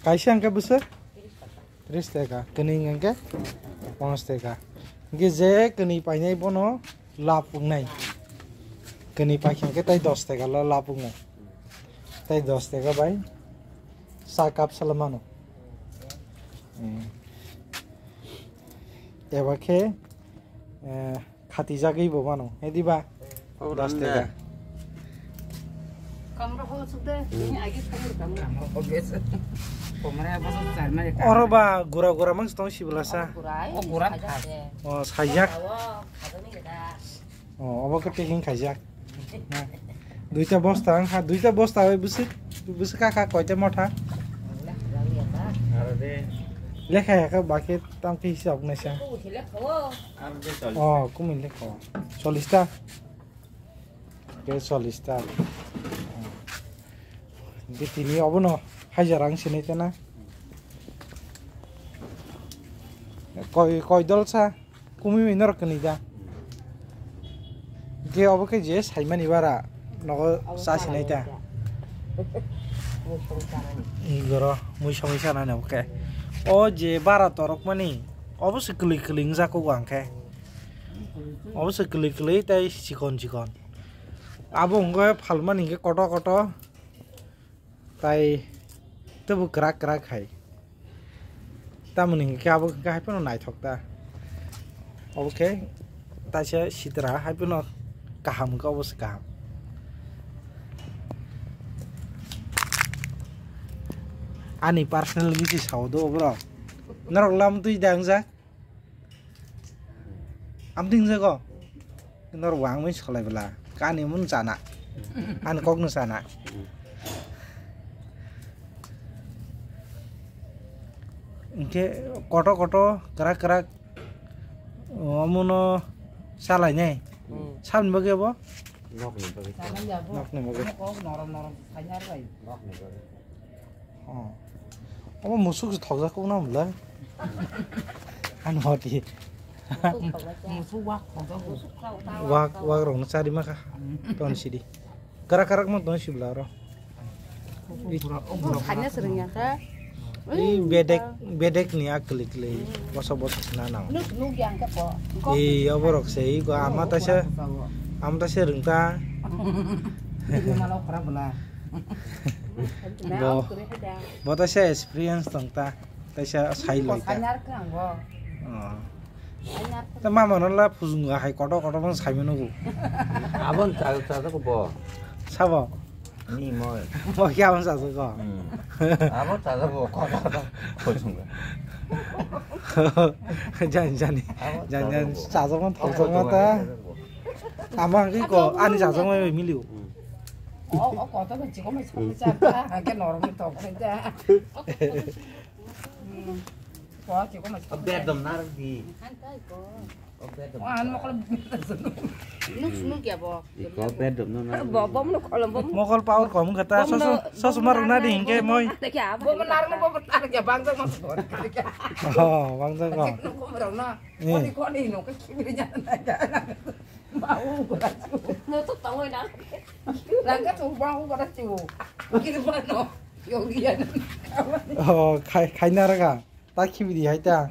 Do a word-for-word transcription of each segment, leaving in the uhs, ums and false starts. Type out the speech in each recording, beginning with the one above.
Kaisa hwnkhe bwswk? Tris taka. Kwnwi hwnkhe ponchas taka. Hwnkhe je kwnwi painai bono lab wngnai. Kwnwi paikha hwnkhe tai dos taka lo lab wngnai. Tai dos taka bai sa cup sala mano. Hmm. Eba khe, eh, khatijagwi bo mano, he diba? Dos taka. Kamra hol sukde, ini agi kamra kamra. Oro ba gura gura mang tong sibla sa. O gura kha. O, saijak. O, obo khe packing khaijak. Duita bosta wngkha, duita bosta bai bwswk, bwswk kaka koita motha? Lekha ya khe bakhe tang khe hisab naisa. O, kumui lekha. Chollish ta. Khe chollish ta. Bitini obono hajar ang sinai tena. Koi, koi dol sa? Kumui norok kwnwi da. Ge obo khe je saimani bara nogo cha sinai ta. Goro mui samui sanani obo khe. O je bara torok mani obo se kwlwi kwlwi wngjak o ang khe. Obo se kwlwi kwlwi tei chikon chikon. Abo wngkhe phalmani hwnkhe kotor kotor. Tai tebo kwrak kwrak hai. Tamoni hwnkhe abo hwnkhe hai phano naithok ta. Obo khe taisa sitra hai phano kaham wngkha, obo se kaham. Ani personal bisi sao do oborok. Norok lam twi da wngjak. Amtwng jago. Nor wangwi solai bwla. Kani mun chana. Ani kok no chana. Hwnkhe koto koto kwrak kwrak omono salai nai. Hmm. Sabni bagwi abo? Nokni bagwi. Nokni bagwi. Kok norom norom saina bai. Nokni bagwi. Oh. Omo musuk se thokjak kok na mula. Ano hoti. Musuk wak thokjak. Wak, wak rok no chari maka. Ton sidi. Karak karak mo ton sibla ro. Saina sering ya kha. I bedek, bedek ni a klik le. Boso boso na na. Nuk nuk yang ka po. I oborok se i ko ama ta se. Ama ta se rung ta. Malo khara bla. Bo, bo taisa experience tong ta, taisa sai loi ta. Ta mama no la phujung ga hai koto koto bang sai mano go. Abon cha cha ko bo. Sabo. Ni mo. Bo kya bang sa ko. Abo cha cha bo koto koto phujung ga. Jan jan. Jan jan cha cha bang thok thok ta. Ama ki ko ani cha cha mai miliu. O, o, koto ko chiko mai chiko mai cha ta, ke norok ni tok mai cha. Hmm. Ko chiko mai chiko mai cha. Bedom nar di. O bedom. O, an mokol. Nuk nuk ya bo. Iko bedom no nar. Bo, bom nuk kolom bom. Mokol power kom kata, sos, sos mar na di hingke moi. Bo nar mo bo nar ya bang jang mas bo. Oh, bang jang ko. Nuk ko rong na. Ko ni ko ni nuk ke kibri nya na. Mau gora chu. No to tawai na. Rangka chu mau gora chu. Kiri ba no. Yo iya na. Oh, khai, khai na raga. Ta khibi di hai ta.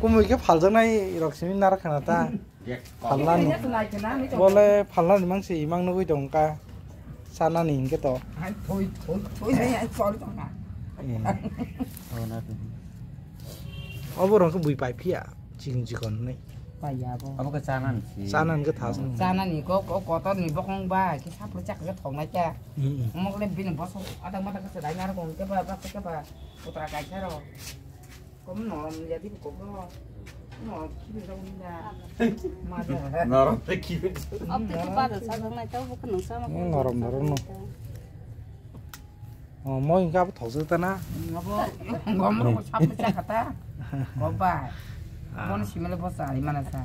Kumui ke phaljaknai rok simi nara khana ta. Phalnani. Bole phalnani mangsi imang nugui tongka. Sanani hingke to. Hai thoi, thoi, thoi, hai, hai, chol tongka. Eh. Oh, na tu. Obo rong ke bui pai phiya. Chikon chikon nai. Paiya bo. Abo khe chanani si. Chanani khe thas nung. Chanani ko, ko, kotor ni bokong ba, ki sapri chak khe thok nai khe. Hmm. Mok le bini bosong adang mata khe chwrai naro kong khe ba, ba khe ba, putra kaisa ro. Kom norom ya di ko bro. Norom ki bi rong da. Ma da. Norom te ki bi. Ab te ko ba da sa nai ta bu khe nung sa ma. Hmm, norom, norom no. Oh, moi hingke abo thokjak ta na? Abo, abo mo sapu chakha ta. Ko bai. Ah. Bono simele bo chari mana sa.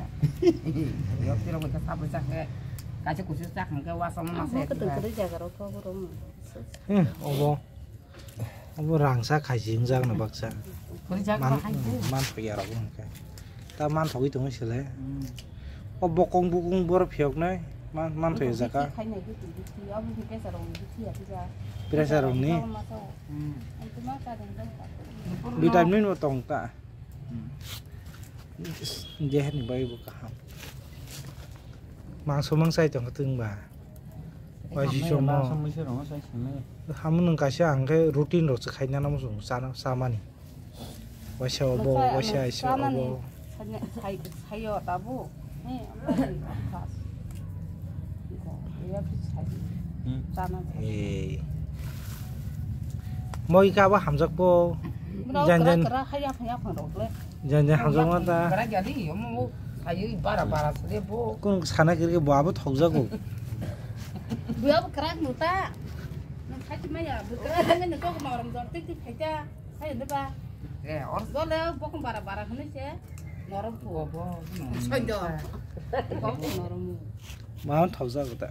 Yo tiro ko sapu chakhe. Kaisa kusu chak hingke wasa mo masa. Abo keteng keteng jaga rok to abo rok. Hmm, obo. Obo rangsa khaisi hingjak na baksa. Kuri jak man, hai. Man phagia rok hingke. Ta man thogwi tongo sile. Hmm. O bokong bukung bor phiyok nai. Man, man thoi jaka. Bithi khainai bithi, bithi, obo bithi pressure rokni bithi ya, bithi ya. Pressure rokni? Obo masa o. Hmm. Ang tuma ka dong dong ka. Vitamin bo tong ta. Hmm. Deher ni bai bo kaham. Mangso mang sai tong twng ba. Wai si chomo. Mangso mui se rong sai sini. Hamu nung kaisa ang khe routine rok se khaina namo sung sana samani. Waisa obo, waisa aisa obo. Sayo tabu. Moi ka ba hamjak po. Jan jan. Jan jan hamjak ma ta. Kung sana kiri bo abo thokjago. Buya bo krak muta. Nang khai maya, bo krak nang ni tok norom jor tik tik khai ta. Hai de ba. Eh, or dole bokom bara bara hwnwi se norom phu. Bo, bo, no. Soido. Bokom norom. Ma thokjak ta.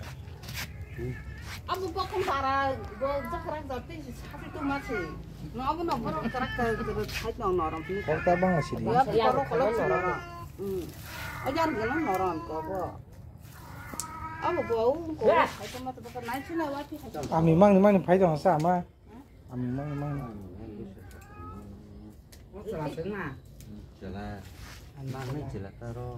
Abo bokom bara bo jakrak jor tik sapi tu ma se. No abo no borok krak ka jor khai no norom hwnwi. Kok ta bang si di. Ya ko ro kolo norom. Hmm. Ajar gana norom ko bo. Abo bo ko khai to ma to ko nai chuna wa ki khai. Ami mang mang phai dong sa ma. Ami mang mang. Chwla swngna. Chwla. Ang mang chwla taro.